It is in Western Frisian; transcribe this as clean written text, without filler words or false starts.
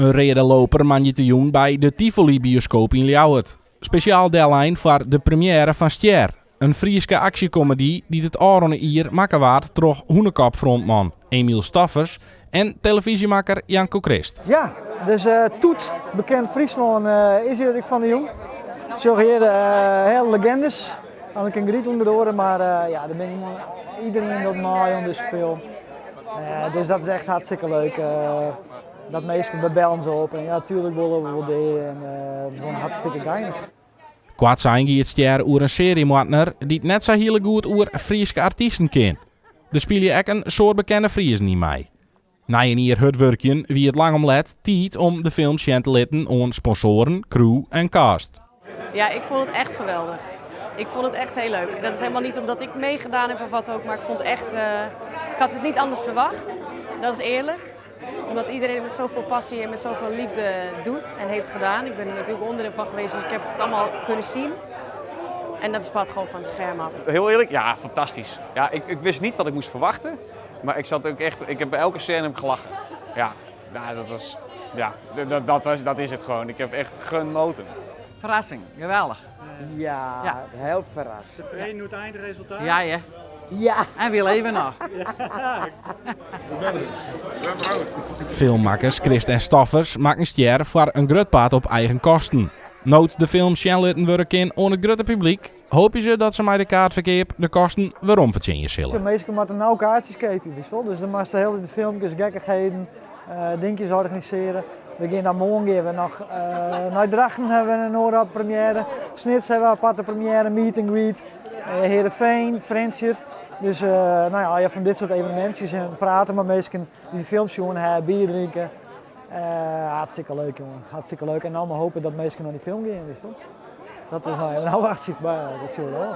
In reade loper moandeitejûn by de Tivoli Bioskoop yn Ljouwert. Spesjaal dellein foar de premjêre fan Stjer, in Fryske aksjekomedy dy't it ôfrûne jier makke waard troch Hûnekop-frontman Emiel Stoffers en telefyzjemakker Janko Krist. Ja, dus Toet Bekend Fryslân is hjir ek fan de jûn. Sjoch hjir hele legendes, Anneke en Gryt ûnder oare, mar ja, der binne iderien docht mei oan dizze film. Dus dat is echt hartstikke leuk. Dat minsken we bellen se op en ja, tuurlijk wolle we wol dit en het is gewoan hartstikke geinich. Koartsein giet Stjer oer in searjemoardner dy't net sa hiele goed oer Fryske artysten kin. Der spylje ek in soad bekende Friezen yn mei. Nei in jier hurd wurkjen wie it lang om let tiid om de film sjen te litten oan sponsoaren, crew en cast. Ja, ik vond het echt geweldig. Ik vond het echt heel leuk. Dat is helemaal niet omdat ik meegedaan heb of wat ook, maar ik vond echt, ik had het niet anders verwacht. Dat is eerlijk. Omdat iedereen het met zoveel passie en met zoveel liefde doet en heeft gedaan. Ik ben er natuurlijk onderdeel van geweest, dus ik heb het allemaal kunnen zien. En dat spat gewoon van het scherm af. Heel eerlijk, ja, fantastisch. Ja, ik wist niet wat ik moest verwachten. Maar ik zat ook echt, ik heb bij elke scène heb ik gelachen. Ja, nou, dat was, ja, dat, dat, was, dat is het gewoon. Ik heb echt genoten. Verrassing, geweldig. Ja, Ja. heel verrast. Tevreden met het eindresultaat? Ja, ja. Ja. En we leven nog. Filmmakkers Krist en Stoffers makken Stjer foar in grut part op eigen kosten. No't de film sjen litten wurde kin oan it grutte publyk, hoopje se dat se mei de kaartferkeap de kosten werom fertsjinje sille. De minsken moatte no kaartsjes keapje, witst wol. Dus dan moatst de hiele tiid filmkes, gekkichheden, dinkjes organisearje. We gean dan moarn gean we noch nei Drachten hawwe we in oare première. Snits hawwe we in aparte première, meet and greet. Heerenveen, Frjentsjer. Dus nou ja, ja, fan dit soort evenemintsjes en prate mei minsken dy't de film sjoen hawwe, bier drinke. Hartstikke leuk jongen, hartstikke leuk. En no mar hoopje dat minsken nei dy film gean, witst wol. Dat is nou, no wachtsje ik, mar dat sil wel.